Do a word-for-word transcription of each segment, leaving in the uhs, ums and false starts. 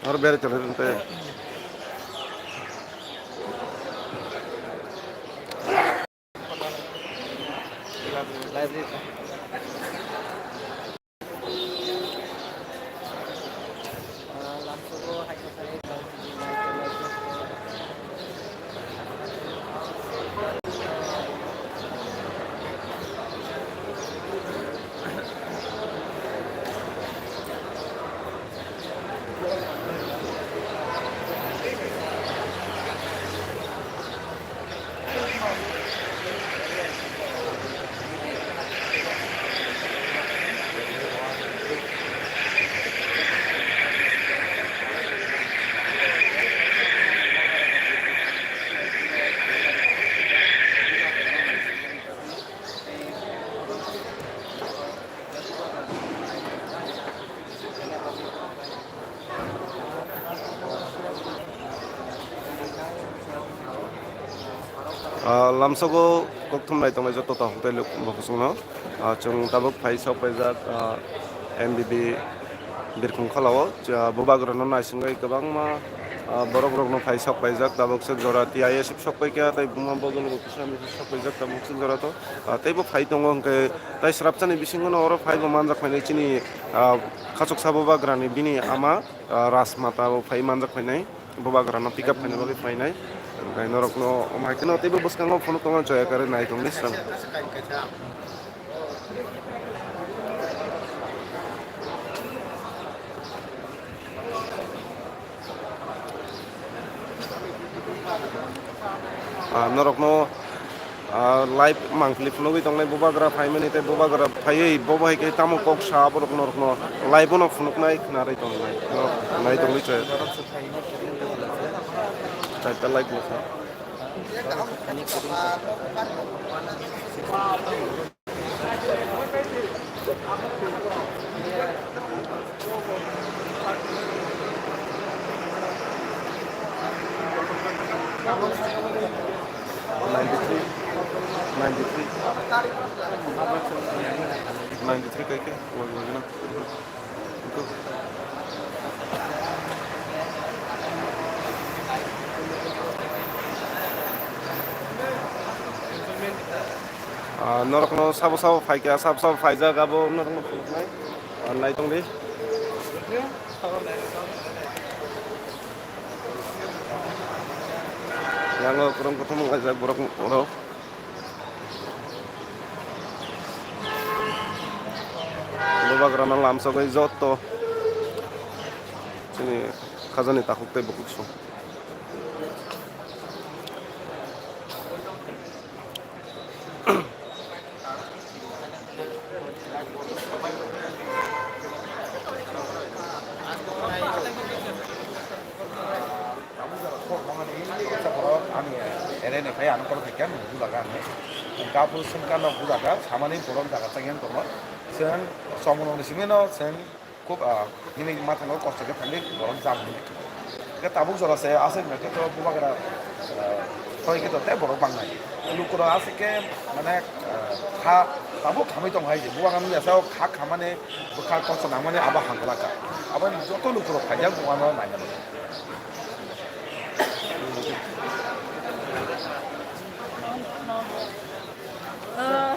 Hor bere chale rinte. Ah, lamsogo kokthum nai tongnai joto takhuk tei luk-, bokosongno. Ah, chwng tabuk phai sok paijak, ah, M B B Birkhung kholao. Cha, bubagrano naisingwi kwbangma, ah, borokrokno phai sok paijak, tabuk se jora T I S F sok paikha, tei buma bodol bo kisa misa sok paijak, tabuk se jora to, ah, teibo phai tongo, hwnkhe tai srapchani bisingono oro phaibo manjak phainai chini, ah, khachuksa bubagrani bini ama, ah, Rajmata bo phai manjak phainai. Bubagrano pick up khaina bagwi phainai. Hwnkhe norokno omo hai kheno teibo bwskango phunuk tongo, joya kare nai tongdi sram. Ah, norokno Ah, live mangpili phunugwi tongnai bubagra phaimani tei bubagra phaiwi bo bai khe tamo kok sa borok norokno live-o no phunuknai khwnarwi tongnai. Norok nai tongwi chai. Chaita live no kha. Ninety-three, ninety-three, ninety-three kai khe, wal wal gana. Ah, norokno sabo sabo phaikha, sabo sabo phaijak, abo norokno phunuknai. Ah, nai tongdi. Yango kwrwng kwthwng wnglaijak borok rok. Bubagrano lamsogwi joto chini khajani takhuk tei bukhuk song. Ani ere ni phai ano kono thaikia nung bujaga ani. Gapur sungka no bujaga samani borok jaga changya tongo. Chwng chomon ni simi no chwng khub, ah, nini mathang o kosto khe thangwi borok jam hwnwi. Khe tabuk jora se aswk nai khe to bubagra, ah, thoi khe to tei borok bangnai. Lukurok aswk khe mane, ah, kha tabuk khamwi tong hai je bubagra nini asa o kha khamani bwkha kosto nangmani abo hamkra kha. Abo joto lukurok phaijak bubagra naina bagwi. Ah,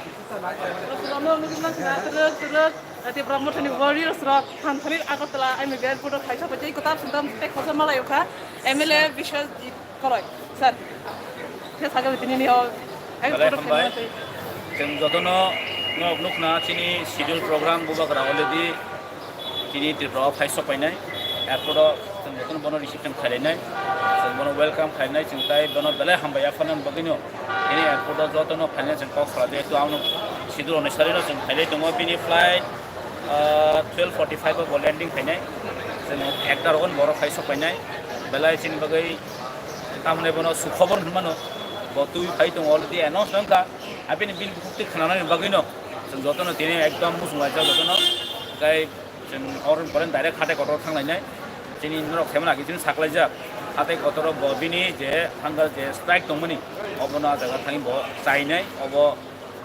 Tripura Mothani warriors rok thanthani Agartala M B B airport o phaisa pai tei kwtal sundam tei khorsa malayo kha M L A Biswajit Koroi sir. Khe saga bitini ni o Belai airport o hambai. Phaima tei. Chwng jotono nok nukna chini schedule program bubagra already Tini Tripura o phai sok painai, airport o chwng jotono bono reception khainai, chwng bono welcome khainai, chwng tai bono belai hambai ya phano bagwino. Tini airport o jotono phainai chwng kok sala jehetu ang schedule onusari no chwng phainai tongo, bini flight, ah, twelve forty five o bo landing khainai, chwng ekta rogo borok phai sok painai, belai chini bagwi tamni bono sukhobor hinmano, bo twi phai tongo already announce wngkha, abini bini bukhuk twi khwnanani bagwino chwng jotono tini ekdom muchung laijak jotono, tai Chwng oro pore direct hatai kotor thang lainai. Chini norok khaimani age chini saklaijak. Hatai kotor bo bini je hunger je strike tongmani, obono ah jaga thangwi bo chainai. Obo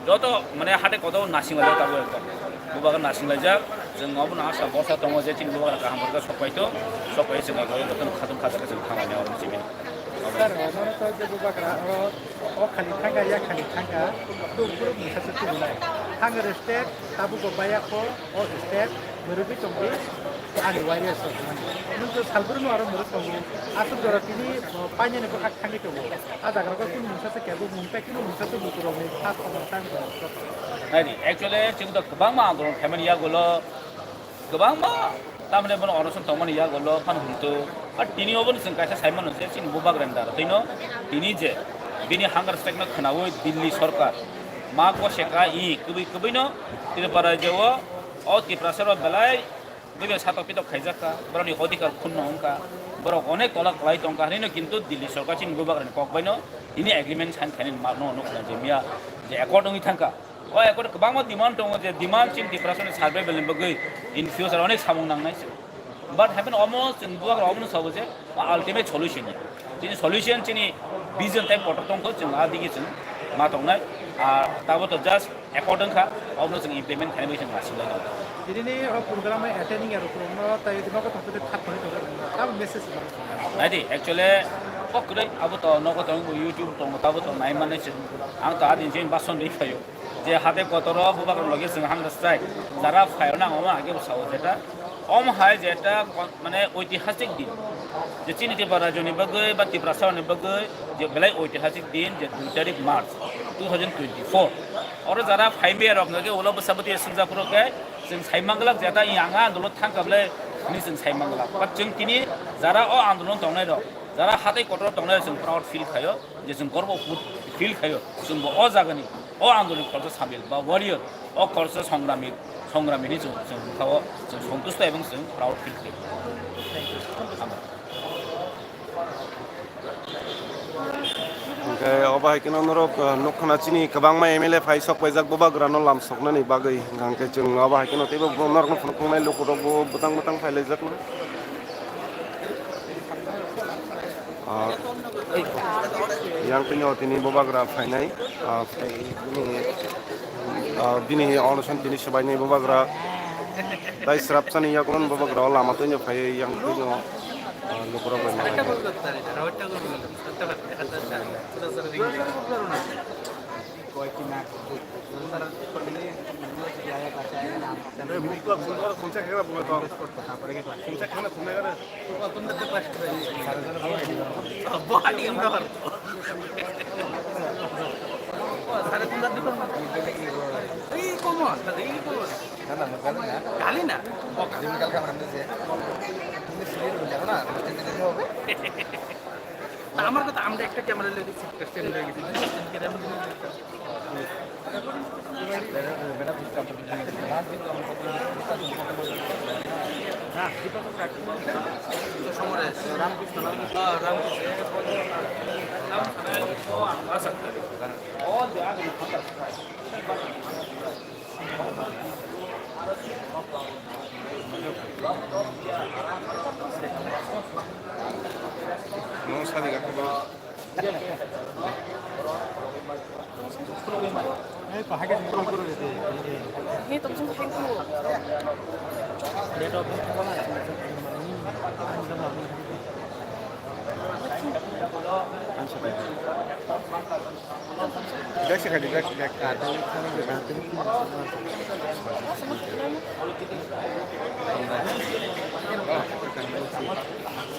joto mane hatai kotor nasing laijak tabuk ekdom. Bubagra nasing laijak. Chwng obono asa bosa tongo je chini bubagra kaham khe sokpai to, sokpai chwng bai jotono khatung khajak chwng thanglani oro chini. Sir, omo to je bubagra oro o khali thangkha, ya khali thangkha, to buru mungsa se tubunai. Thang respect, tabuk bo baya kho, o respect, murubi tongdi, ani warriors rok mani. Nung to salburu no aro muruk tongo, asuk jora tini, o, painani bwkhak thangwi tongo. A jaga rok kunu mungsa se kebo mung tai kunu mungsa se lukurokni kha khobor tang tongo. Naidi, actually, chwng to kwbangma andolon khaimani yagulo, kwbangma tamni bono onoson tongmani yagulo phan hwnto. Ar tini obono chwng kaisa saimano je chini bubagrani dara tino tini je bini hunger strike no khwnawi Delhi sorkar ma ko seka i kwbwi kwbwino Tripura rajyo o, o Tiprasa rok belai Bini satok pitok khaijak kha, borokni odhikar khunno wngkha, borok onek tola kwlai tongkha, hinwi no kintu Delhi sorkar chini bubagrani kok baino tini agreement sign khainani ma-, no nukna je miya je accord wngwi thangkha. O accord kwbangma demand tongo je demand chini Tiprasani survival ni bagwi in future onek samung nangnai se. But happen omo chwng bubagra omono sabo je ultimate solution ya. Chini solution chini vision tei kotor tongkho chwng a digi chwng ma tongnai. Ar tabo to just accord wngkha, obono chwng implement khainai bai chwng nasinglai tongo. Tini ni o program attending ya rok no tai nogo thangwi khat phone tongo. Tamo message ba? Naidi, actually, o kwrwi abo to nogo tongo, YouTube tongo, tabo to nai mannai chwng. Ang to adin chini bason ri phaio. Je hate kotoro bubagra loge chwng hamda strike. Jara phaio nang omo age bo sao jeta. Om hai jeta kon-, mane oitihasik din. Je chini Tripura rajyoni bagwi ba Tiprasani bagwi je belai oitihasik din je dui tarik March two thousand twenty-four. Oro jara phaimaya rok nage ulo bwsa bwtwi swngjak phuru khe chwng sai manglak jeta i anga andolon thangkha bwle hwnwi chwng sai manglak. But chwng tini jara o andolon tongnai rok, jara hatai kotor tongnai rok chwng proud feel khaio. Je chwng gorbo feel khaio, chwngbo o jagani, o andolni khoroksa samil ba warrior, o khoroksa songrami, songramini chwng, chwng bwkhao chwng sontusto ebong chwng proud feel khaio. Hingke obo hai kheno norok, uh, nukha na chini kwbangma M L A phai sok paijak bubagrano lam soknani bagwi, hingke chwng obo hai kheno teibo norokno phunuknai lukurokbo bwtang bwtang phai laijakno. Ah, yang tini o tini bubagra phainai, ah, bini, ah, bini onoson tini swbainai bubagra tai srapsani yakulan bubagra o lama twi phai yang tini o, ah, lukurok bai manai. না, আমার কথা, আমরা একটা ক্যামেরা লয়ে গেছি, একটা স্ট্যান্ড লয়ে গেছি, দুইটা স্ট্যান্ড কিনে আমরা দুজন। হ্যাঁ, দীপক রাখি। সমরেশ। রামকৃষ্ণ, রামকৃষ্ণ। হ্যাঁ, Ramakrishna.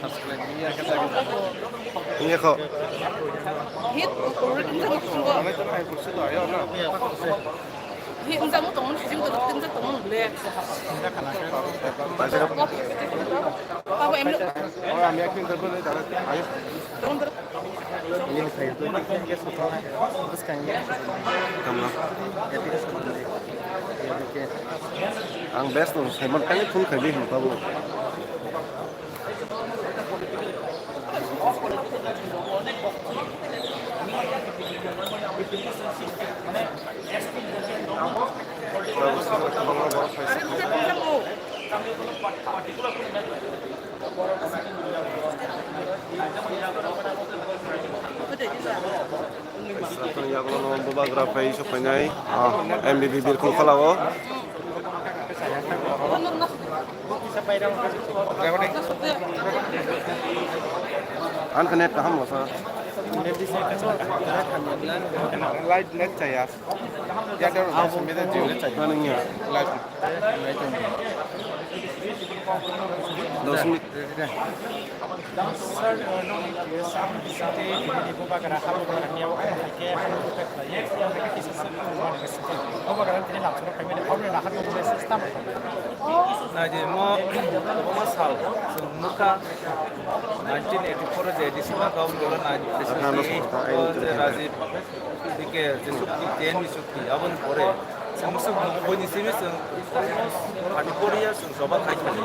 Subscribe. Iya kok. Hit, hit, enggak mau temen, hijau tuh, enggak temen, boleh. Baca dong. Apa, em, lu? Oh, kami yakin terbeli darat. Ayo. Temen, temen. Ini saya tuh, ini saya suka. Terus kayaknya. Tamam. Ya, tidak suka. Ya, oke. Ang best tuh, saya mau kali pun kali, mau tahu. Bubagra phai sok phainai, ah, M B B Birkhung Khalao. An khe net kaham bo sa. Light net chaya. Ya da ro sa me da jio. Light. Dos minute. Sir, uh, no, yes, ang bising tei tini ni bubagra, ha bubagra ni yago ang hai khe, ang bubagra ni yago ang hai khe kisa sir, ang bubagra ni sir. Bubagra ni tini lamsaro phaimani, ang bubagra ni sir tamo. Nai di mo, mo sal, chwng nukha, nineteen eighty-four je December gaon dolo nai, Aha, no, eight, sir, o je Rajiv, D K, je chukti, ten ni chukti, aboni pore. Chwng bwswk nokboni simi chwng thirty four years chwng choba khai thani.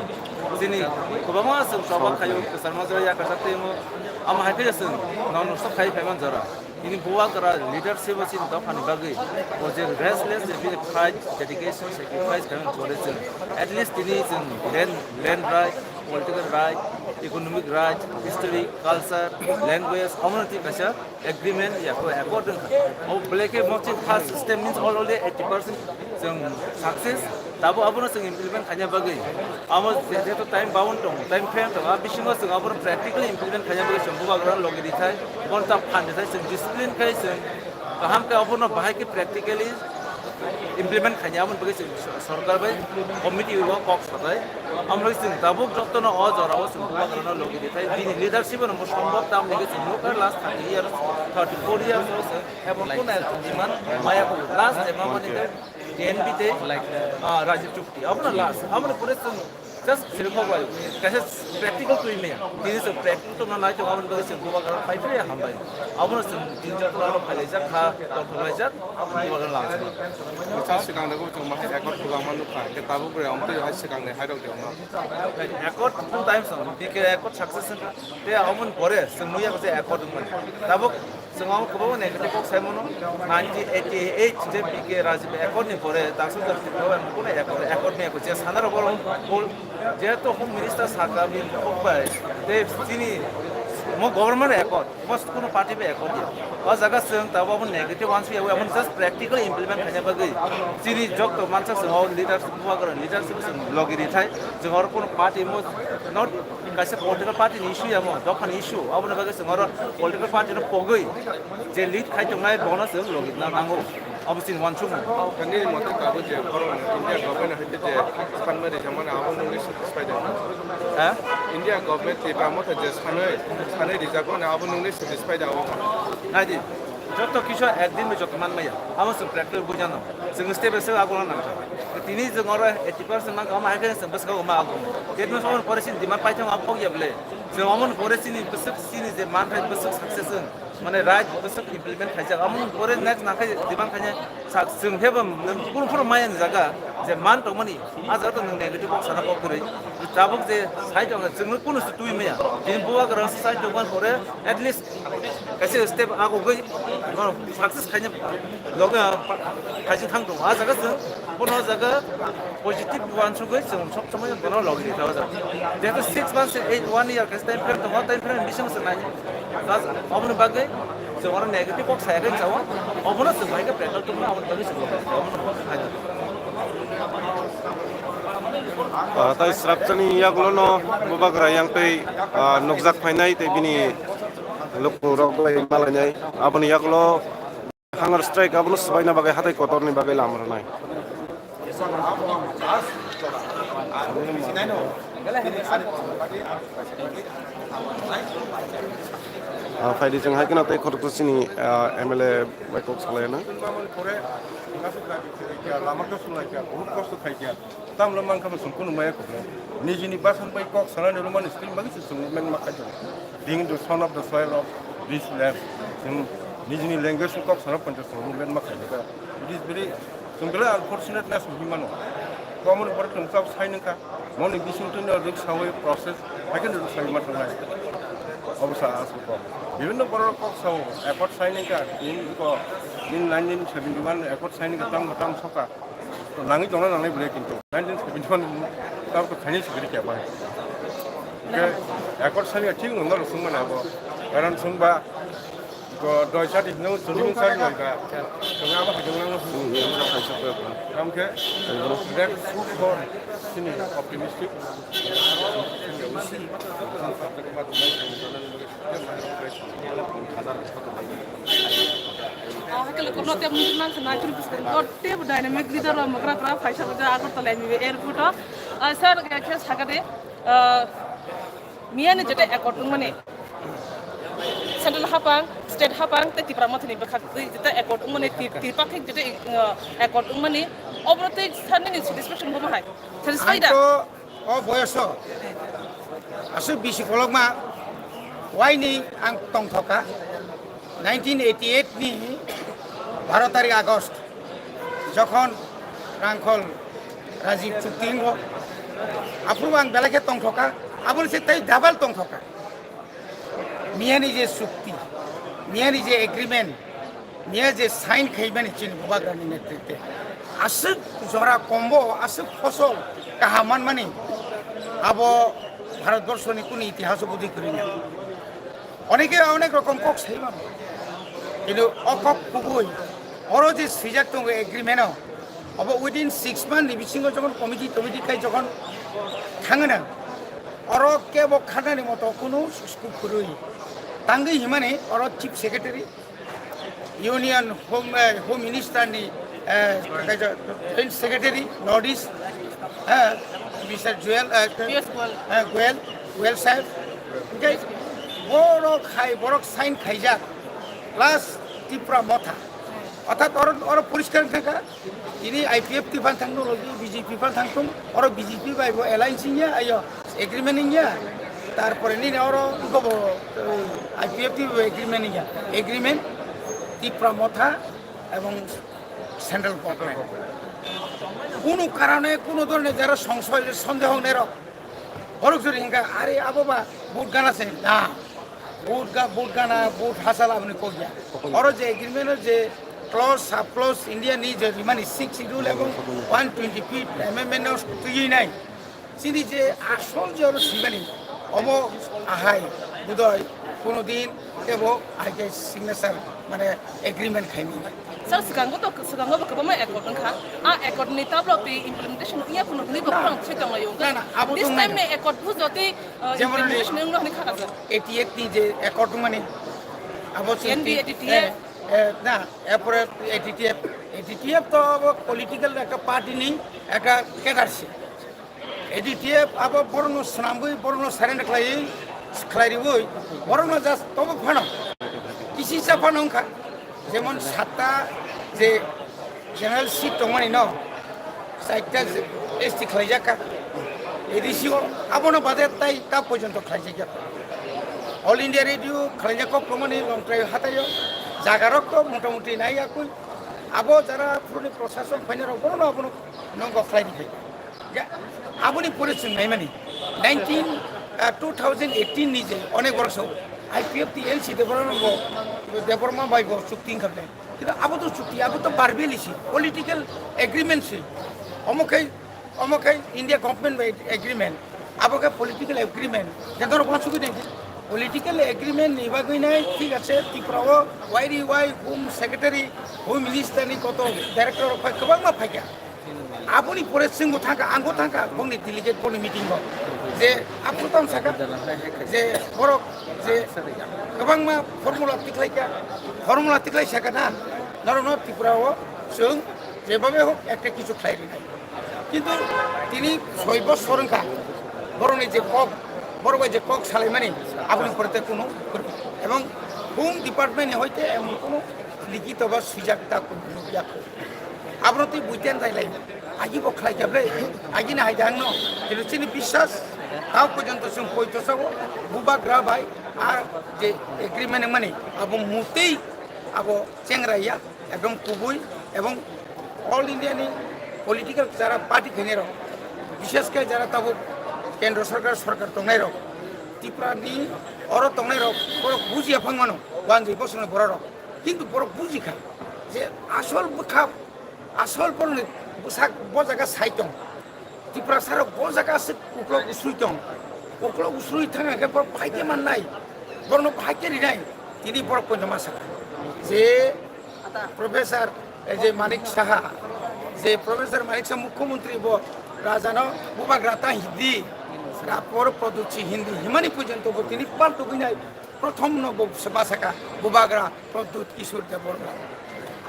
Chini kwbangma chwng choba khaio, kwchangma jora yakar jak tei omo. Amo hai khe chwng nono sok khai phaiman jora. Tini bubagra leadership o chini dophani bagwi o je restless, je bini fight, dedication, sacrifice khaimani pore chwng at least tini chwng land, land right, political right, economic right, history, culture, language, omono twi kaisa agreement ya ko accord wngkha. O belai khe mostly first step means already eighty percent chwng success. Tabuk abono chwng implement khaina bagwi amo je-, jehetu time bound tongo, time frame tongo, a bisingo chwng abono practically implement khaina bagwi chwng bubagra logi rithai, bono ta phan rithai, chwng discipline khai chwng kaham khe abono bahai khe practically implement khaina aboni bagwi chwng so-, sorkar bai committee o kok satai. Amrok chwng tabuk jotono o jorao chwng bubagrano logi rithai. Bini leadership no mo sombok tamni khe chwng nukha last thirty years, thirty four years o chwng ebong kono demand maya ko last ema mani khe T N B tei, ah, Rajiv Chukti. Abono last. Abono pore chwng just sirikok bai kaisa practical twi maya. Tini chwng practical tongna nai tongo aboni bagwi chwng bubagrano phai phai hambai. Abono chwng tin jotono phailai jak kha, tongthok lai jak. Bubagra lang. Bwsa swkang de bo chwng ma hai accord kwbangma nukha, hwnkhe tabuk bai amtwi hai swkangni hairok de wngma. Accord two times wng, B K accord success wngkha. Tei aboni pore chwng nukya khe accord wngmani. Tabuk chwng abo kwbangma negative kok sai mano. Nineteen eighty eight je B K Rajiv accord ni pore daksa daksa Tripura bai kunu accord, accord ni je sana rok oro kol jehetu Home Minister saka bini kok bai tei chini mo government accord. Most kono party bai accord ya. O jaga chwng tabuk abo negative uansuk ya, abo just practically implement khaina bagwi. Chini jokto mansak chwng o leaders, bubagra leadership chwng logi rithai. Chwng oro kono party mo not kaisa political party ni issue ya mo, dophani issue. Aboni bagwi chwng oro political party no pogwi je lead khai tongnai bono chwng logi na nango. Abo chini uansukmung. Nini mote tabuk je borok India government hai khe je sanmari jamani abo nungni satisfied. Ha? India government Tripura motha je sanwi, sanwi rijak mani abo nungni satisfied abo. Naidi, joto kisu ekdin bai joto man maya. Amo chwng practical bujano. Chwng step by step aguna nangkha. Tini chwng oro eighty percent nangkha, amo hai khe chwng bwskango ma ago. That means amo pore chini demand paithang abo pokya bwle. Chwng amo pore chini bwswk chini je manthai bwswk success wng. Mane right bwswk implement khaijak. Amo pore next nangkhe demand khaina sak chwng khe bo kunu phano maya ni jaga je man tongmani. A jaga to nwng negative kok sana kok kwrwi. Tabuk je sai tong chwngno kunu se twi maya. Tini bubagra se sai tongmani pore at least kaisa step agogwi success khaina loge khaijing thang tongo. A jaga chwng bono jaga positive uansugwi chwng sob somoi bono logi rikha o jaga. Jehetu six months, eight, one year kaisa time frame tongo, time frame bisingo chwng nai. Plus oboni bagwi chwng oro negative kok saya khe chao, obono chwng bai khe practical tongma aboni bagwi chwng logi rikha o. Ah, tai srapchani yagulono bubagra yang tei, ah, nukjak phainai tei bini lukurok bai malainai. Aboni yagulo hunger strike abono swbaina bagwi hatai kotorni bagwi lama rwnai. Ah, phaidi chwng hai kheno tei khoroksa chini, ah, M L A bai kok salaina. Lama kosto khaikha. Tamlo mankha bo chwng kunu maya kwbla. Nijini bwswk bai kok sanani rwmani simi bagwi se chwng movement ma khai tongo. Being the son of the soil of this land. Chwng nijini language ni kok sana poncha chwng movement ma khai kha. It is very, chwng belai unfortunate na chwng hinmano. Common borok chwng chao sai nangkha. Moni bising twi no rik sawi process, haikhe no rik sawi ma thangnai. Obo sa aswk kok. Bibhinno borok kok sao, accord sai nangkha. In ko, in nineteen seventy one accord sai nangkha, tamo tamo soka. Nangwi tongna nangnai bwle kintu nineteen seventy one tabuk khaini sikiri kya bai. Hwnkhe accord sani thik nungna rw sungmani abo. Karon sungba Ko doi sati no, sini sari nang ka. Kami apa hajung nang? Am ke, that food for sini optimistic. Ah, hakele kono te mungkin nang sana kiri biskang ko te dynamic leader wa magra gra phaisa baja Agartala ni airport o. Ah, sir, ke khe sakade, ah, miya ni jete accord mane. Central hapang, state hapang, tei Tipra Motha ni bwkhak twi jeta accord wngmani, Ti-, Tipak khe jeta, uh, accord wngmani, obo twi sanini satisfaction bo hai. Satisfy da? Ang to o boyoso aswk bisi kolokma, waini ang tongthoka nineteen eighty-eight ni baro tarik August, jokhon Rangkhol Rajiv chukti wngo, aphuru ang belai khe tongthoka, aboni se tei double tongthoka. Miyani je chukti, miyani je agreement, miya je sign khaimani chini bubagrani netritwe, aswk jora kombo, aswk phosol kaham manmani, abo Bharatborshoni kunu itihaso budi kwrwi na. Oneke onek rokom kok sai mano. Kintu o kok kubui, oro je swijak tongo agreement o, abo within six month ni bisingo jokhon committee, committee khai jokhon thangana, oro kebo khanani moto kunu sukhu kwrwi. Tangwi himani oro chief secretary, Union Home, eh, Home Minister ni, eh, Joint Secretary, North East, eh, Mister Joel, eh, P S Goel. Eh, Goel, Goel saheb. Okay? Borok hai, borok sign khaijak. Plus Tipra Motha. Orthat oro, oro poriskar wngkha. Ini I P F T phan thang nung logi, B J P phan thang tung, oro B J P bai bo alliance wngya, ayo agreement wngya. Tarpore nini oro gobo, eh, I P F T bai agreement wngya. Agreement Tipra Motha ebong central government. Kunu karone, kunu dhorone jara songsoy, sondeho nero. Borok jori hingka, "Are abo ba vote gana se na. Vote ga, vote gana, vote hasal aboni kok ya." Oro je agreement o je clause, sub clause India ni je rimani six schedule ebong one twenty fifth amendment no twi nai. Chini je asol je oro simani, omo ahai budoi kono din kebo I K signature mane agreement khaimani. Sir, swkango to, swkango bo kwbangma accord wngkha. A accord ni tablo twi implementation wngya phano hwnwi bo khorang thwi tonglaio. Na, na, abo this time ni accord phu jotwi, uh, jemon implementation wngno hwnwi khakajak. Eighty-eight ni je accord wngmani, abo N D A T T F. Eh, eh, na, erpore A T T F, A T T F to abo political ekta party ni ekta cadre se. A D T F abo borokno swnamwi, borokno surrender khlaiwi, khlai riwi, borokno just tobo phano kisi sa phano wngkha. Jemon satta je general seat tongmani no, chaita S T khlaijak kha A D C o, abono bade tai ta porjonto khlaijak ya. All India Radio khlaijak kok tongmani Longtrai hataio, jagarok to motamuti nai yakui, abo jara phuruni prosason phainarok bono abono nongo khlai di phai. Ya, aboni pore chwng naimani nineteen, ah, two thousand eighteen ni je onek borok sao I P F T N C Debbarma bo, Debbarma bai bo chukti wngkha ble. Kintu abo to chukti, abo to verbal si, political agreement si. Omo khai, omo khai India government bai agreement. Abo khe political agreement. Jador bang chukti nai. Political agreement ni bagwi nai, thik ase, Tripura o Y D Y Home Secretary, Home Minister ni koto director rok phai kwbangma phaikha. Aboni pore chwngbo thangkha, angbo thangkha, bongni delegate boni meeting o. Je aphuru tamo sakha, je borok je kwbangma formula tikhlaikha, formula tikhlai sakha na, norokno Tripura o chwng jebabe hok ekta kichu khlai rinai. Kintu tini soi bosor wngkha, borokni je kok, borok bai je kok salaimani, aboni pore te kunu, ebong Home Department ni hoite emon kunu likito ba swijak ta kunu nukya kho. Abono twi buiten jailai. Agi bo khlai kha ble, agi na hai jang no. Kintu chini biswas, tao porjonto chwng poito sabo, bubagra bai, a je agreement mani, abo mutei abo chengra ya, ekdom kubui, ebong All India ni political jara party khainai rok, bishes khe jara tabuk kendro sarkar, sarkar tongnai rok, Tripura ni oro tongnai rok, borok bujiya phang mano, wanjwi bosongni borok rok. Kintu borok buji kha je asol bwkha, asol borokni bwsak bo jaga sai tong. Tiprasa rok bo jaga aswk uklok usui tong. Uklok usui thang khe borok bahai khe mannai, borokno bahai khe rinai, tini borok poito ma sakha. Je Professor, eh, je Manik Saha, je Professor Manik Saha Mukhyamantri bo rajano bubagra ta hindi, rapor produchi hindi himani pujonto bo tini paltugwi nai prothom no bo bwsaka bubagra Pradyut Kishore Debbarma.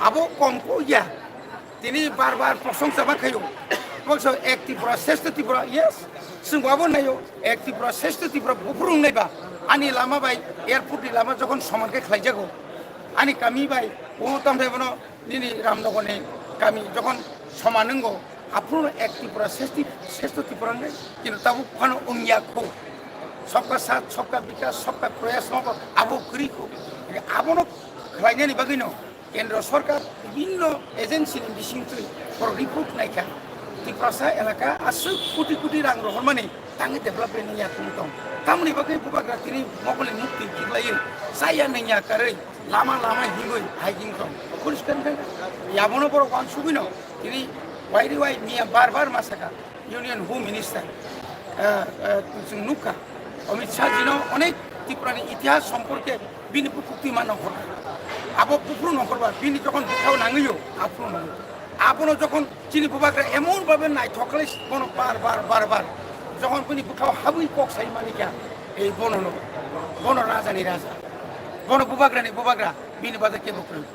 Abo kom ko ya, tini bar bar prosongsa ba khayo. Bokso ek Tripura, shrestha Tripura, yes. Chwng abo nayo, ek Tripura, shrestha Tripura, buphuru wngnai ba. Ani lama bai, airport ni lama jokhon soman khe khlaijago. Ani kami bai, o tamthai bono, nini Ramnagar ni kami jokhon soman wngo, aphuru ek Tripura, shrestha, shrestha Tripura wngnai. Kintu tabuk phano wngya kho. Sabka saath, sabka bikas, sabka prayas, no, abo kwrwi kho. Abono khlainani bagwi no, Kendra Sorkar bibhinno agency ni bisingtwi borok report naikha. Tiprasa elaka aswk koti koti rang rohormani tangwi development ni yakung tong. Tamoni bagwi bubagra tini mokol ni mukti tiklaiwi chaya nangya karwi lama lama hingwi hiking tong. Poriskar khe yabono borok wansugwino tini wairi wai miya bar bar ma saka. Union Home Minister, eh, eh, chwng nukha, Amit Shah jino onek Tripura ni itihas somporke bini bukhuk twi ma nongkhor. Abo buphuru nongkhor ba, bini jokhon bwkhao nangwi o, aphuru nangwi. Abono jokhon chini bubagra emon babe naithok khlai bono bar bar bar bar. Jokhon bini bwkhao habwi kok sai mani kya, ei bono no, bono raja ni raja, bono bubagra ni bubagra. Bini bagwi kebo kwrwi.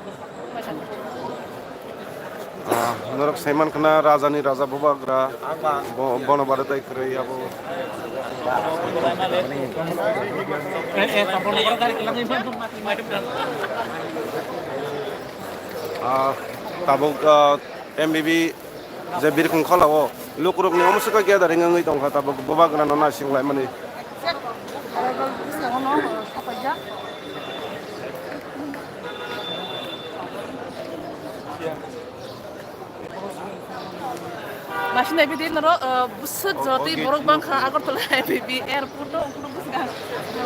Ah, norok saiman khna rajani raja bubagra. Bo-, bono bade tai kwrwi abo. Ah, tabuk, ah, M B B je birkhung kholao lukurokni omo swkang gathering wngwi tongkha, tabuk bubagrano naising laimani. Masina bidi noro, eh, bwswk jotwi borok bangkha Agartala M B B airport o, ungkulu bwswk ang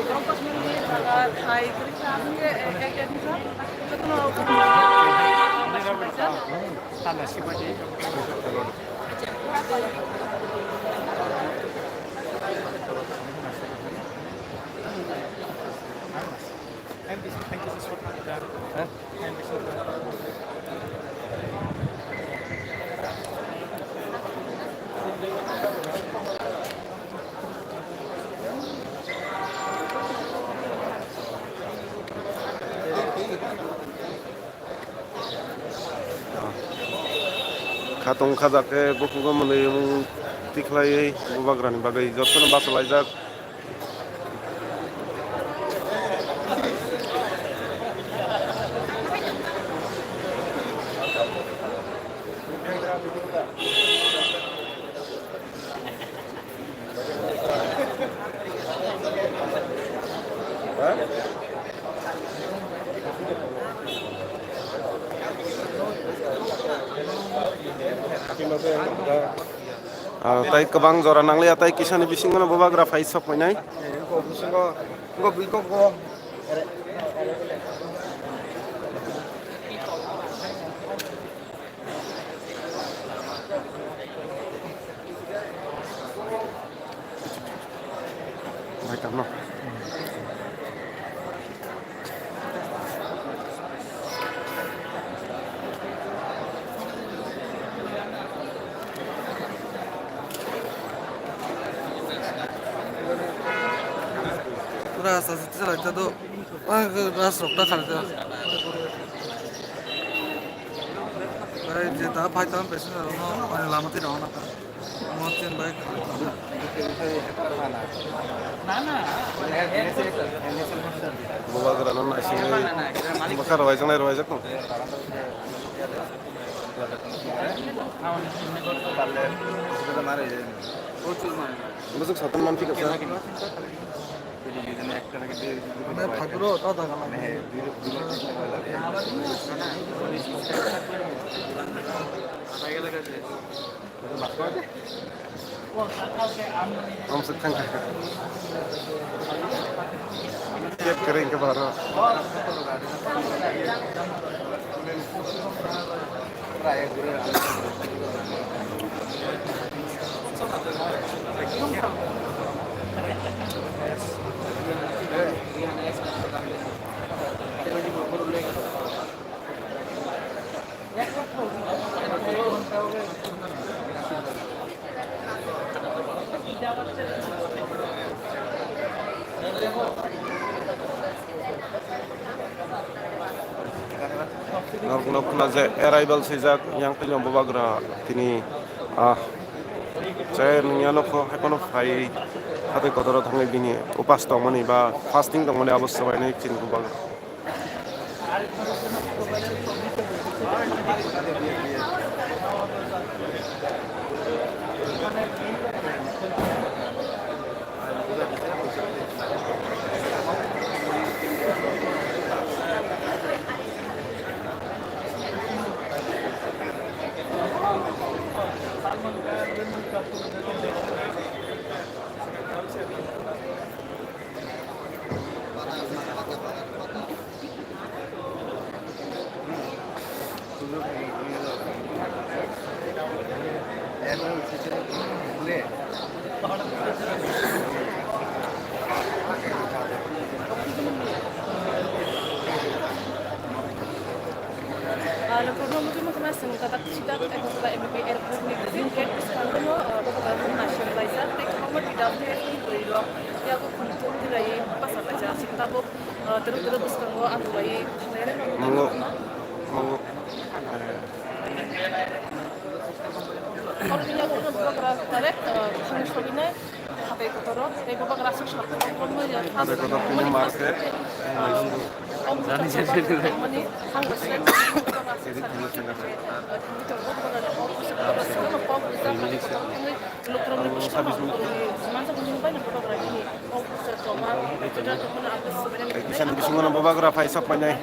borok bwswk nini jaga thai kwrwi kha, aswk khe, eh, khe khe khe jotono. Khatung khajak khe bukhugo mwnwi wng tikhlaiwi bubagrani bagwi jotono bachalaijak. Ah, tai kwbang jora nangliya, tai kisani bisingo no bubagra phai sok painai. Bai tamo. Pura sa sa sa sa do. Ah, gas rok ta kharja. Bai, je ta phai tang passenger rok no, ani lama twi rok no. Mo tin bai. Bubagra no naisingwi bwkha rwaijaknai rwaijakno. Bwswk satung manphi kha sa. Mane phagro ta daga lai. Amswk thangkha. Kep kering ke baro. Norok nukna je arrival swijak yang tini bubagra tini, ah, je nungya nukho hai phano phai hatwi kotoro thangwi bini upas tongmani ba fasting tongmani abo swbainai chini bubagra. Ah, nokharno mungkin mungkin aswng katak sidak ekta M B B airport ni gate bwskango, ah, national laijak tei kwbangma T W F ni bwrwi rok yago khum thum twi lai bwsajak tabuk. Ah, twrwk twrwk bwskango ang bai thangnai rw Mungo, mungo, eh. Oro ni yago no bubagra direct, ah, thangwi sogwinai hatai kotoro, tei bubagra aswk swk. Hatai kotor tini market. Mani thang. Kisa ni bisingo no bubagra phai sok painai.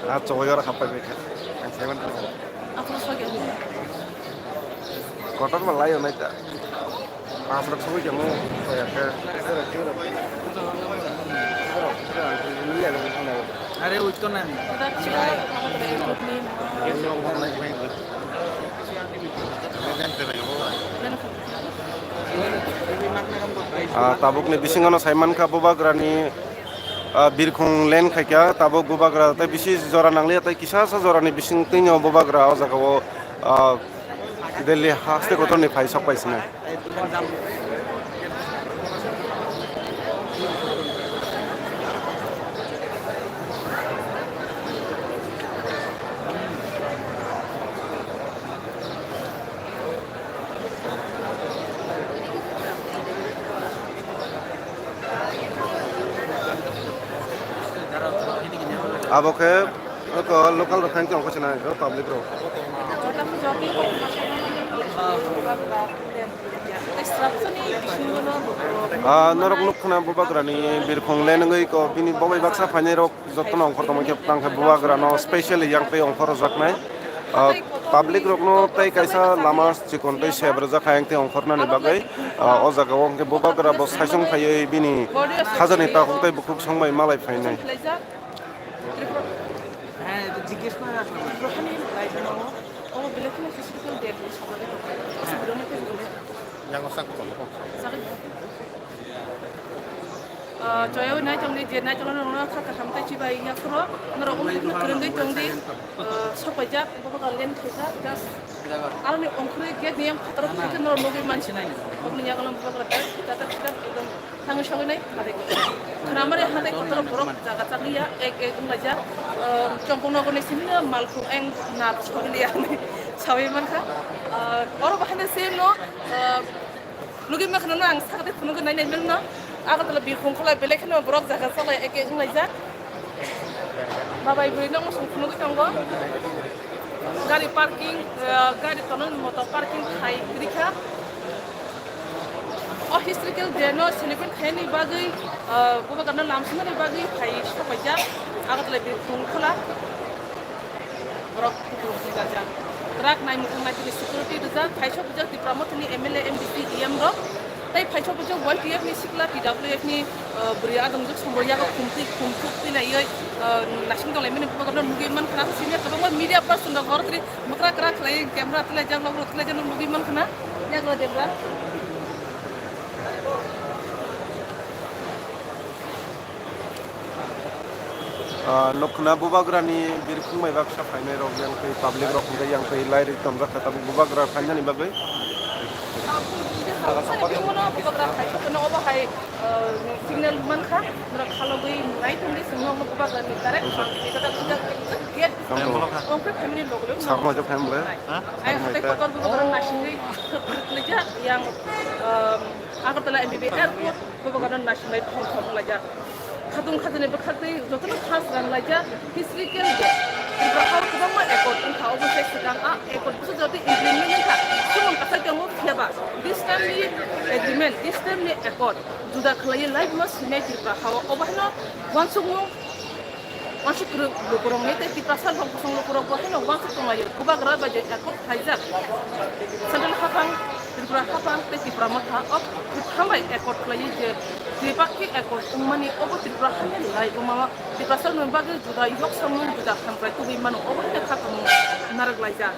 Ah, chowai oro happai bai kha. Ang saiman kha. Kotor ma lai onai ta. Pas rok sogwi tongmo, soya khe. Are, uito nani. Ah, tabukni bisingono saimankha bubagrani, ah, birkhung len khaikha, tabuk bubagra tei bisi jora nangliya tei kisasa jorani bising twino bubagra o jagao, ah, Delhi haste kotorni phai sok pai sinai. Abo khe oko local rok khe tongkha sinai, o public rok. Ah, norok nuk khna bubagrani birkhung len wngwi ko bini bogwi baksa phainai rok. Jotono ongkhor tongma khe tang khe bubagrano specially yang tei ongkhor rwjaknai. Ah, public rokno tei kaisa lama chikon tei sep rwjak kha yang tei ongkhornani bagwi. Ah, o jaga o hwnkhe bubagra bo saisong phaiwi bini khajani takhuk tei bukhuk songbai malai phainai. Ah, choyaui nai tongdi, je nai tongno nongno kha kaham tei chibai ya phuru norok wngkha kwrwngwi tongdi, ah, sok paijak, bobo kalian khaijak, just aroni ongkhorwi gate ni yang phataro phai khe norok nugwi mansinai. Bokni yago no bobo kala tak tak tak tak ekdom thangwi sogwi nai hatai kotor. Khwnamari hatai kotor borok jaga chakliya ek ek wnglaijak, ah, chongkong nogoni simi no malkhung eng nar sogwi liya hinwi sawi mankha. Ah, oro bahai no same no, ah, Nugwi mankha nono ang sakhe phunugwi nainai nokno. Agartala birkhung khulai belai kheno borok jaga chalai eke wnglaijak. Babai bwrwi nokno song phunugwi tongo. Gari parking, ah, gari tonwi motor parking khai rikha. O historical day no celebrate khaini bagwi, ah, Bubagrano lamsumani bagwi phai sopaijak Agartala Birkhung Khola. Borok kutung sinajak. Truck nai muthang nai tini security rijak, phai sopaijak Tipra Mothani M L A, M D C, E M rok. Tai phai sopaijak Y T F ni sikla, T W F ni, ah, bwrwi adongjak sombo yago khumtwi khumthuk twi naiwi, ah, nasing tonglaimani Bubagrano nugwi mankha. Senior kwbangma media person rok borok tini bwkra kwra khlaiwi camera twlaijak, nok rok twlaijak, nugwi mankha. Yago debra. Ah, nukna Bubagrani birkhung bai baksa phainai rok yang twi public rok hwnkhe yang twi lai ri tonjak kha tabuk Bubagra phainani bagwi. Bubagra phai sokono obo hai, ah, signal mankha, norok khalogwi nai tongdi chwngno Bubagrani direct gate. Tamo. Ongkhe family logo logo. Sakma je family. Ai hatai kotor Bubagra nasingwi thwk thwk lijak yang, um, Agartala M B B airport Bubagrano nasinai thong thong laijak. Khatung khajani bwkhaktwi jotono khas rang laijak. Historical day. Tripura hao kwbangma accord wngkha, obo se swkang a accord busu jati implement wngkha. Sumung kasai tongo phiya ba this time ni agreement, this time ni accord juda khlaiwi laibuma sinai Tripura hao. Obo haino uansukmung Wansuk kwrwng lukurokni tei Tiprasa rok bosong lukurok bo haino wansuk tonglaio. Bubagra bai je accord khlaijak. Central haphang, Tripura haphang tei Tipra motha o kwthang bai accord khlaiwi je Tripakhi accord wngmani obo Tripura hamya ni laibuma o Tiprasa rokni bagwi juda yok samung juda hamkrai tubui mano obo haino kha tongmung narwk laijak.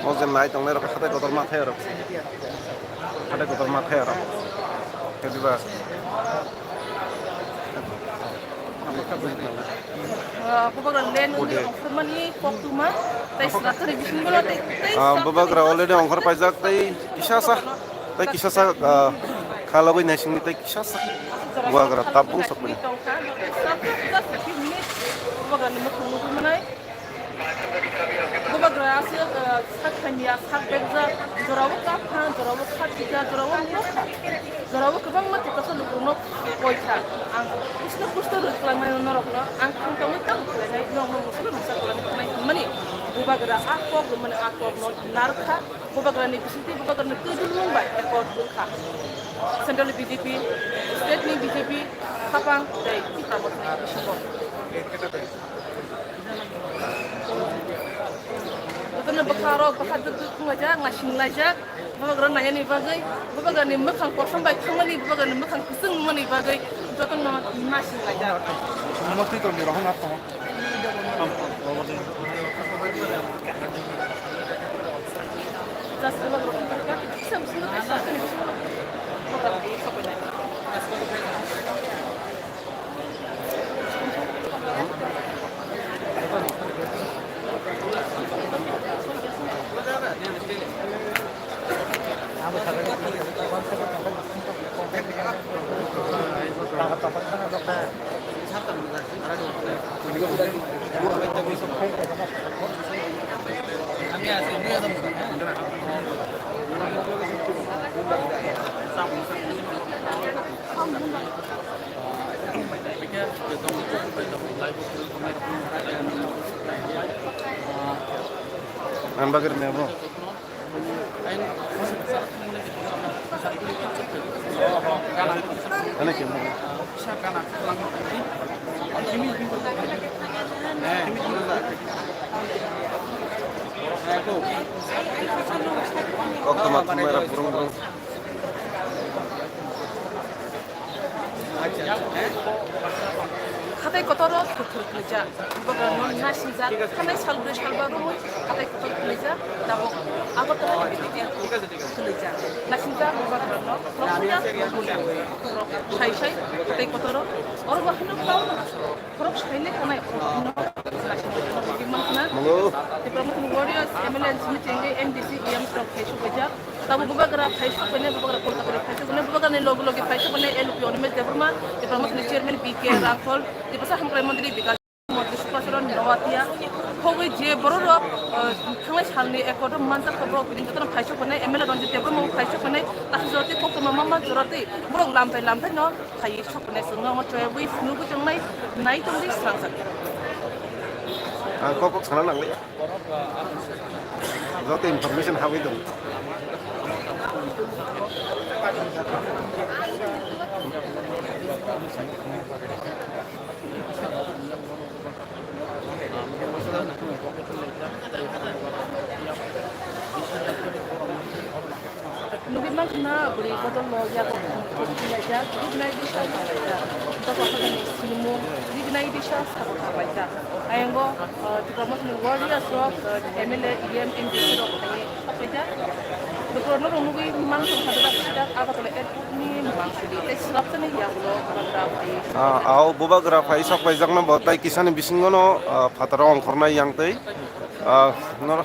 O je nai tongnai rok hatai kotor ma thai rok. Hatai kotor ma thai rok. Kediba. Ah, Bubagra land wngwi ongkhormani koktwma tei srathani bisingo tei, tei Ah, srathani Bubagra already ongkhor paijak tei kisa sa, tei kisa sa, ah, khalogwi naisingni tei kisa sa Bubagra tabung sokmani. Bubagrani mukhang nugwi manai. Bubagra aswk, ah, sak hamya, sak bekjak, jorao kapha, jorao khathija, jorao mokha, jorao kwbangma Tiprasa lukurokno koikha. Ang pusto pusto rwklangnai norokno, ang thang tangwi tamo khlainai, norokno musulo masa kwlangwi thangnai hwnmani. Bubagra a kok rwmani a kokno narwkha. Bubagrani bisingtwi Bubagrani twijlmung bai accord wngkha. Central ni B J P, state ni B J P, haphang tei Tipra Mothani bisingo. Jotono bwkha rok bwkha duk duk wnglaijak, naising laijak, Bubagra nainani bagwi, Bubagrani mwkhang kosom bai thangmani, Bubagrani mwkhang kwchwng wngmani bagwi jotono naising laijak. Ang bagir ni abo. Ano kemo? Kok tama tumara burung burung. Khatai kotoro thur thur khwlaijak. Bubagrano naisijak. Thanai sal brwi sal ba romwi khatai kotor khwlaijak. Tabuk Agartala M B B airport khwlaijak. Naisijak Bubagrano. Sai sai khatai kotoro. Oro bo hino khorok saile kanai oro hino. Naisijak. Tipra Mothani warriors, M L A, M C, M D C, E M rok khai sokjak. Tabuk Bubagra phai sokphainai, Bubagra Kolkata ni phai sokphainai, Bubagra ni loge loge phai sokphainai L P Animesh Debbarma, Tipra Mothani chairman B K Rangkhol, Tiprasa Hamkrai Montri Bikash Montri Supacharan, Watia, khogwi je borok rok, eh, thangnai salni ekor manjak kha borok bini jotono phaisok hwnwi, M L A Ranjit Debbarma bo phaisok hwnwi, tasi jora tei koktwma mama jora tei borok lamthai lamthai no phaiwi sok hwnwi chwngno omo chwngwi phunugwi tongnai, nai tongwi swnamjak. Ang kok kok sana nangliya. Joto information habwi tongo. Nugwi mankha na bwrwi bodol no yago khum khum khlaijak, recognize disa khlaijak. Dophani sinimung recognize disa sabo khlaijak. Ayang o, uh, Tipra Mothani warriors rok, uh, M L A, E M, M D C rok phaiwi khlaijak. Dophano rok nugwi mankha na khlaijak, Agartala airport ni mansuri tei swrapsa ni yagulo bubagra phai. Ah, ao bubagra phai sok phaijakno bo tai kisani bisingo no, ah, phataro ongkhornai yang tei, ah, nor-,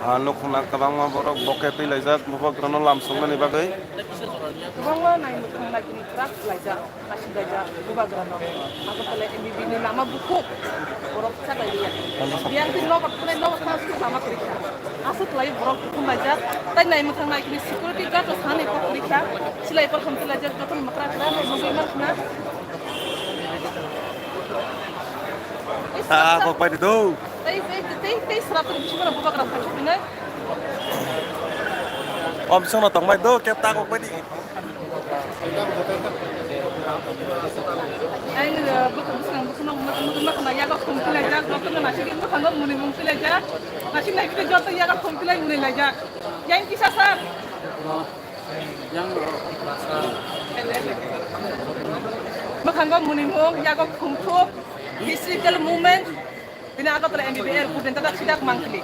ah, nukhungna kwbangma borok bokhe twi laijak bubagrano lam soknani bagwi. Kwbangma naimwthang naikini kwrak khlaijak. Aswk kaijak bubagrano. Agartala M B B ni lama bukhuk borok chaklai liya. Biyang twi nobar thunai nobar thang aswk lama kwrwi kha. Aswk khlai borok bukhuk laijak. Tai naimwthang naikini security guard rok thani kok kwrwi kha. Silai por kham laijak jotono makra kra nugwi mankha na. Ah, kok pai di do. Tei tei tei tei srap ni bisingo bubagra phai kha pinai. Om songno tongbai do kep ta kok pai di. Ang, uh, bwkha bwskang bwkhano mungma khana yago khum khilaijak, jotono naisik bwkhango muni mung khilaijak, naisik naisik joto yago khum khilai muni laijak. Yang kisa sir? Yang, uh, bwkhango muni mung yago khum khuk, historical moment. Bini Agartala M B B S budin tadak sidak mangkli.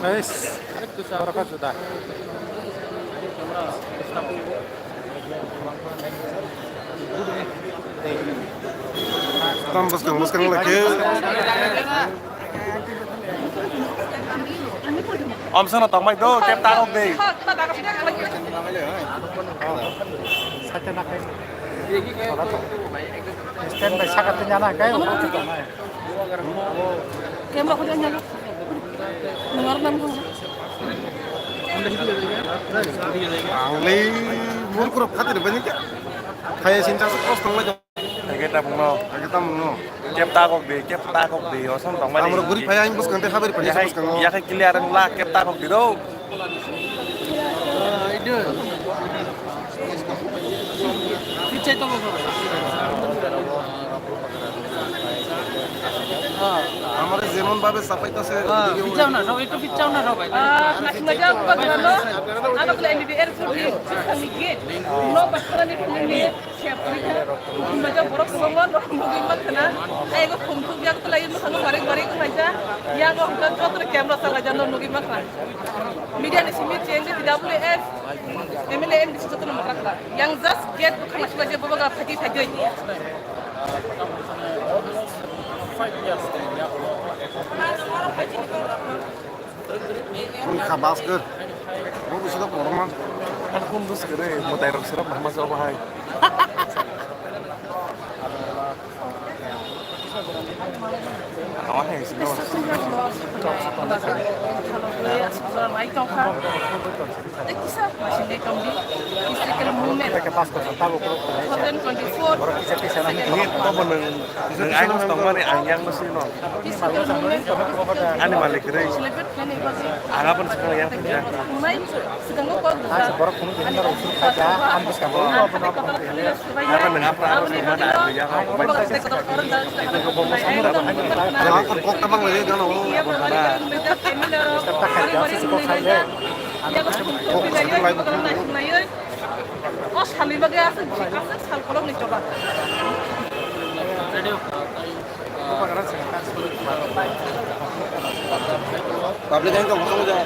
Guys, borok juda. Tam bwskang bwskang lagi. Om sano tongmai do, kep ta kok de. Stand by saka tanya na kai. Kema ko janya. Nungar nam ko. Ang le mur kurap khatir bani kya? Thaya sinta su kos tong lai. Age ta mungno. Age ta mungno. Kep ta kok de, kep ta kok de, osan tong mani. Amro guri phaya ang bwskang te habari phaya bwskang. Ya khai clear ang la kep ta kok de do. Amare jemon bhabe sapaitase. Pichao na sab, ekটু pichao na sab. Ah, nasimajak bubagrano, ano kle M B B S puri, sami gate, no bakhrani puri ni. Khe puri kha, mujak borok kwbangma norok nugwi mankha na. Ayego khum thukjak twlai mwkhango barik barik khlaijak. Yago hwnkhe jotono camera chalaijak norok nugwi mankha. Media ni simi cheng de T W F, M L A, M D C jotono mwkra kha. Yang just gate bwkhak naisinglaijak bubagra phaidi phaidi. Wngkha bus khe. Bo bwswk borok man. Ano kun bus khe re, mwtai rok sirok nahma se obo hai. Awa hai sino. Mai tongkha. Tei kisa masing de kamdi, physical movement. Two thousand twenty-four, second Ni to bo nwng, nwng ayang tongmani ang yang no sino. Physical movement. Ani malik re. Celebrate khlainai bagwi. Ang aboni swkang yang thangya. Nai, swkango kok. Borok phone khe nang rok suru kha ja, ang bwskango. Ang nwng apra aro swkang mani ang yang. Ang kok tabang lai gano. Step ta kha ja, sisi kok sai le. Yago khum thuk bilaiwi, bubagrano naising laiwi. O salni bagwi aswk, aswk sal kolokni choba. Public ang tong, tong ja.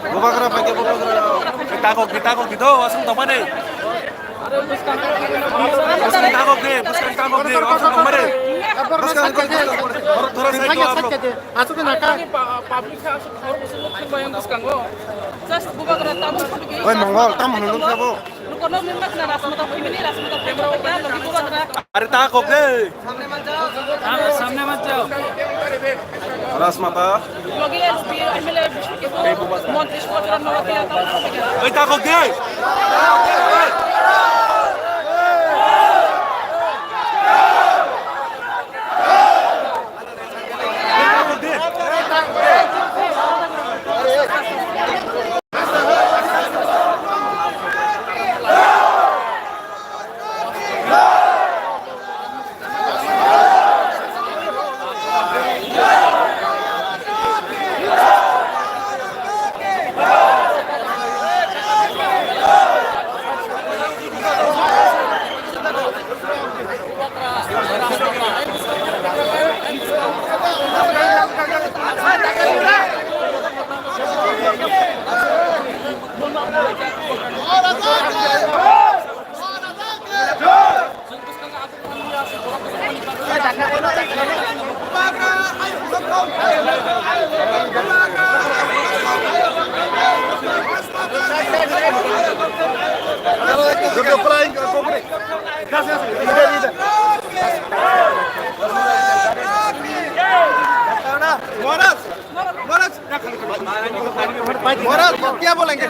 Bubagra paikhe bubagra. Takok di, takok di do, aswng tongmani. Bwskang takok di, bwskang takok di, aswng tongmani. Bwskang takok di, bwskang takok di. Thora side o, aswk naka. Oi, Mongol, tamo hwnwi nukya bo? Are ta kok de. Samne mat jao. Rasmata. Oi, ta kok de. महाराज, महाराज, क्या बोलेंगे?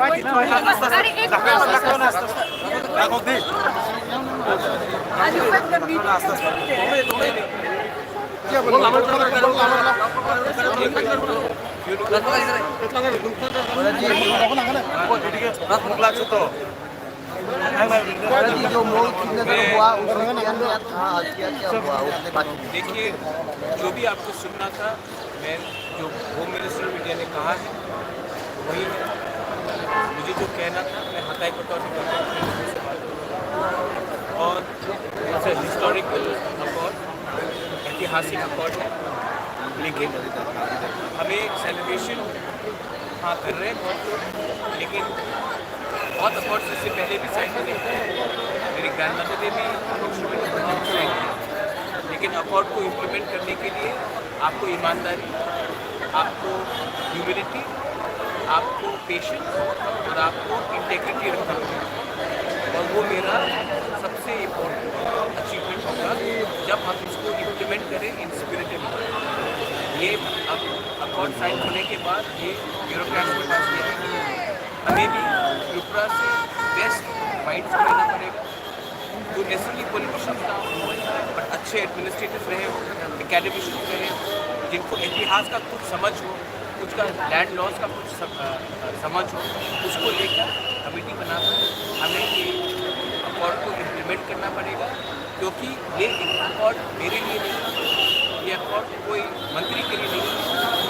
जो मूल सिग्नेचर हुआ, उसमें क्या क्या हुआ, उसके बाद देखिए, जो भी आपको सुनना था, मैं जो होम मिनिस्टर ऑफ इंडिया ने कहा है, वही है। मुझे जो कहना था, मैं हताई को तौर पर और इट्स हिस्टोरिकल अकॉर्ड, ऐतिहासिक अकॉर्ड है, लेकिन हमें सेलिब्रेशन, हाँ, कर रहे हैं बहुत लोग, लेकिन बहुत अकॉर्ड इससे पहले भी साइन हुए। मेरी ग्रैंडमदर ने भी साइन किया, लेकिन अकॉर्ड को इम्प्लीमेंट करने के लिए आपको ईमानदारी, आपको ह्यूमिलिटी, आपको पेशेंस और आपको इंटेग्रिटी रखना होगा। और वो मेरा सबसे इम्पोर्टेंट अचीवमेंट होगा, जब हम इसको इम्प्लीमेंट करें इन स्पिरिट। ये अब अकॉर्ड साइन होने के बाद ये ब्यूरोक्रेट्स के पास नहीं है। हमें भी त्रिपुरा से बेस्ट माइंड्स को लेना पड़ेगा। जो नेचुरली पॉलिटिशियंस ना हो, बट अच्छे एडमिनिस्ट्रेटर्स रहे हो, एकेडमिशियंस रहे हो, जिनको इतिहास का कुछ समझ हो, कुछ का लैंड लॉस का कुछ सम-, अ, अ, समझ हो, उसको लेकर कमेटी बनाकर हमें ये अकॉर्ड को इम्प्लीमेंट करना पड़ेगा, क्योंकि ये एक अकॉर्ड मेरे लिए नहीं, ये अकॉर्ड कोई मंत्री के लिए नहीं,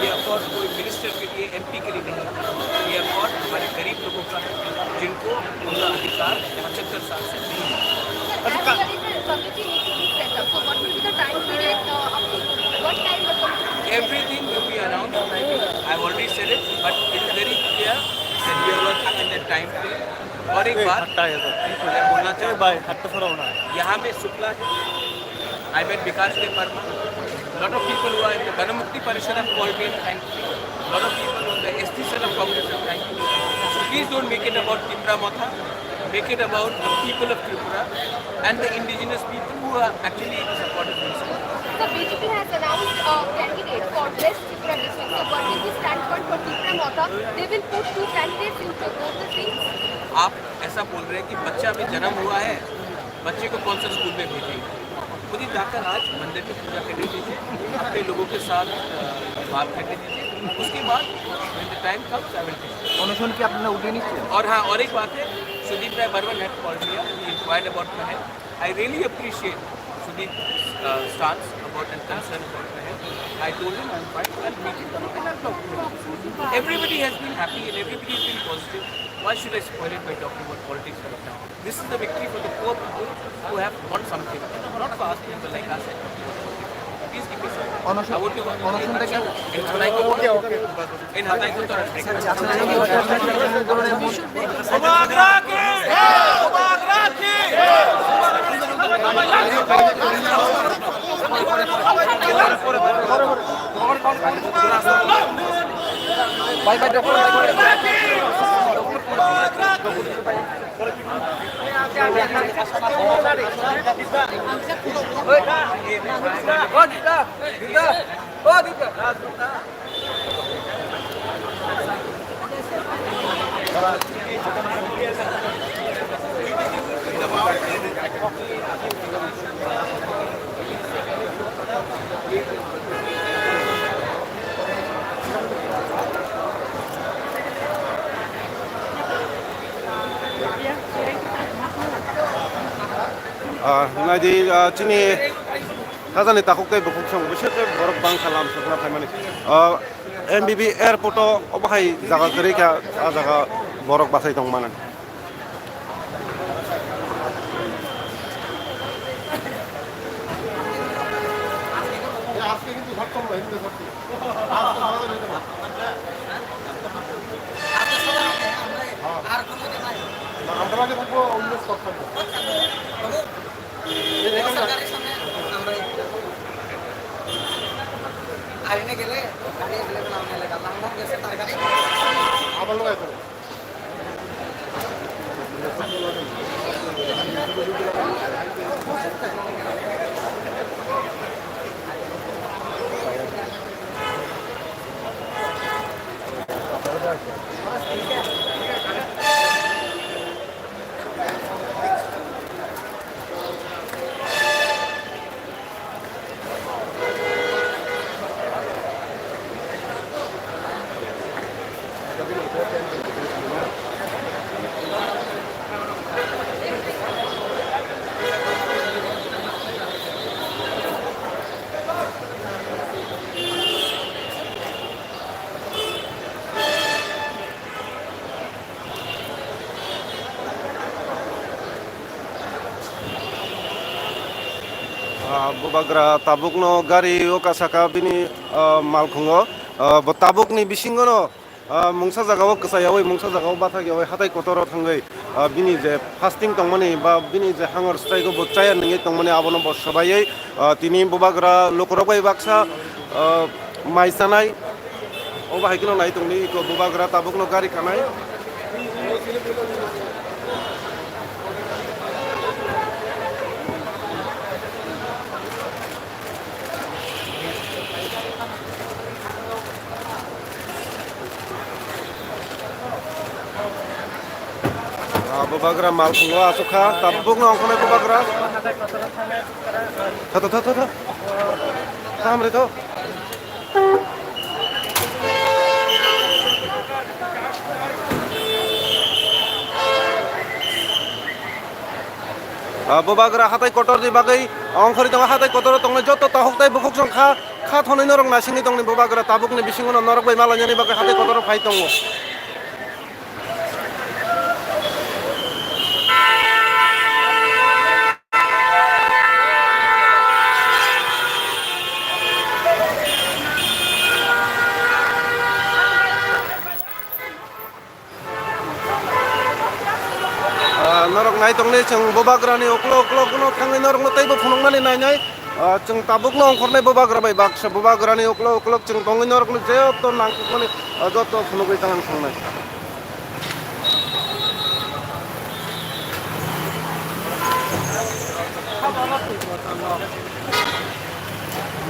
ये अकॉर्ड कोई मिनिस्टर के लिए, एमपी के लिए नहीं, ये अकॉर्ड हमारे गरीब लोगों का है, जिनको उनका अधिकार पचहत्तर साल से नहीं मिला। अच्छा, का- Committee need to be set up. So what will be the time period, uh, up to what time the committee will be set up? Everything will be announced. I've already said it, but it is very clear that we are working in the time frame. और एक बात मैं बोलना चाहता हूँ, यहाँ पे शुक्ला ji, I met Bikash Dev Verma. Lot of people who are in the Ganamukti Parishad have called me and thanked me. Lot of people on the S T cell of Congress have thanked me. So please don't make it about Tipra Motha. Make it about the people of Tripura and the indigenous people who are actually in the support of this. So B J P has announced a candidate for West Tripura district. So what will be standpoint for Tipra Motha? They will put two candidates in the both the seats. आप ऐसा बोल रहे हैं कि बच्चा अभी जन्म हुआ है, बच्चे को कौन सा स्कूल में भेजेंगे? खुद ही जाकर आज मंदिर में पूजा करने दीजिए, अपने लोगों के साथ, अ, बात करने दीजिए, उसके बाद when the time comes, I will tell you। অনশন কি আপনারা উঠিয়ে নিচ্ছেন? और हाँ, और एक बात है, सुदीप राय Burman had called me up, he inquired about my health। I really appreciate Sudeep, uh, stance about and concern about my health। I told him I'm fine, I'll meet him tomorrow and I'll talk to him. Everybody has been happy and everybody has been positive. Why should I spoil it by talking about politics right now? This is the victory for the poor people who have won something, not for us people like us. Please give me some. অনশন, I want to অনশনটা কি? In Hataikotor, in Hataikotor. Ah, naidi, ah, chini khajani takhuk tei bukhuk song bising khe borok bangkha lam sokna phaimani. Ah, M B B airport o obo hai jaga kwrwi kha, ah jaga borok bachai tong mano. আমরা আগে থাকবো, অন্য স্টপ থাকবো। এই, এখানে রাখ। আইনে গেলে গাড়ি অ্যাভেলেবল, আমরা এলাকা লাংঘন গেছে, তার গাড়ি। আবার লোক আইতো। Ah, bubagra tabukno gari o kasaka bini, ah, malkhungo. Ah, bo tabukni bisingono, ah, mungsa jagao kwchaiyaui, mungsa jagao bathakyawui hatai kotoro thangwi, ah, bini je fasting tongmani ba bini je hangor strike o bo chaya nungwi tongmani abono bo swbaiwi, ah, tini bubagra lukurok bai baksa, ah, mai chanai. Obo hai kheno nai tongdi, iko bubagra tabukno gari kanai. Ah, bubagra malkhungo asukha, tabukno ongkhornai bubagra. Tha, tha, tha, tha, tha. Tha, hamri tho. Ah, bubagra hatai kotor ni bagwi ongkhorwi tongo, hatai kotoro tongnai joto takhuk tei bukhuk song kha, kha thonwi norok naisingwi tongni bubagra tabukni bisingo no norok bai malainani bagwi hatai kotoro phai tongo. Ah, norok nai tongni chwng bubagrani uklok uklok no thangwi norokno teibo phunuknani nainai. Ah, chwng tabukno ongkhornai bubagra bai baksa bubagrani uklok uklok chwng tongwi norokno joto nangkukmani, ah, joto phunugwi tongthoknai.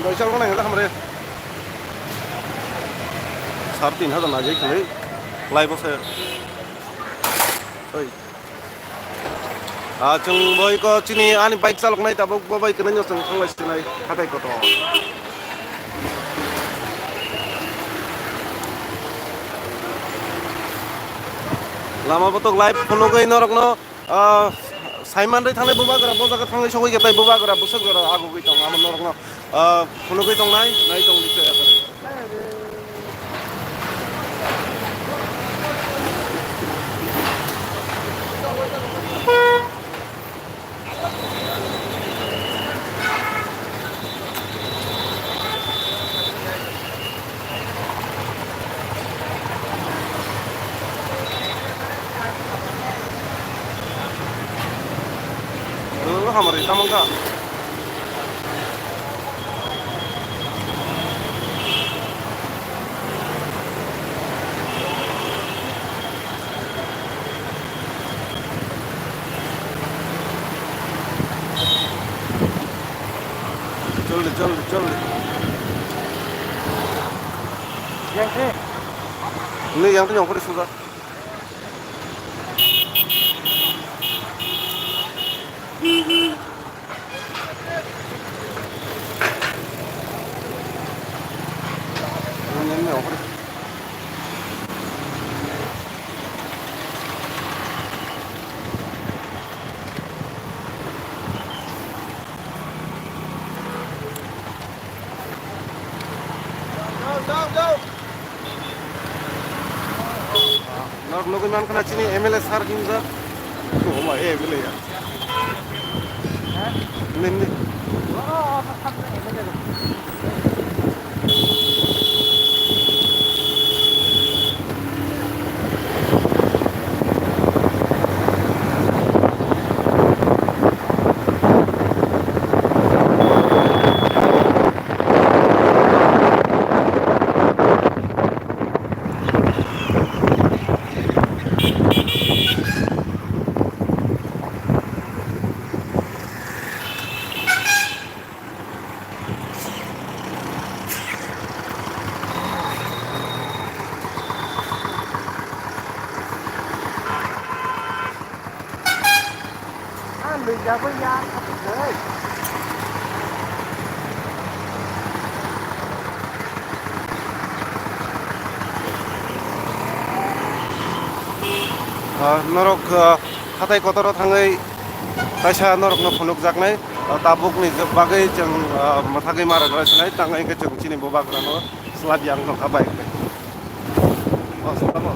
Doisa rok nang hamre. Sar tin hajar na jai khwlai. Lai bo se. Oi. Ah, chwng boi ko chini ani bike chaloknai tabuk bo bai kwnaino chwng thanglai sinai hatai kotor. Lama botok live phunugwi norokno, ah, Ai manrwi thangnai bubagra, bo jaga thangnai sogwi khe tai bubagra bwswk jora agugwi tong, amo norokno, ah, phunugwi tongnai, nai tong di khe. Hamari tamang ka. Joldi, joldi, joldi. Yang sih. Ini yang tuh nyongkot di sebelah. Norok nugwi mankha na chini M L A sir hinjak. Omo he M L A ya. Nini. Ah, lwi jagwi ya, khatung khe. Ah, norok, ah, hatai kotoro thangwi kaisa norokno phunukjaknai, ah, tabukni bagwi chwng, ah, mwthagwi ma rwgwlai sinai, tangwi hwnkhe chwng chini bubagrano slap yang tongkha bike bai. Oh, slap o.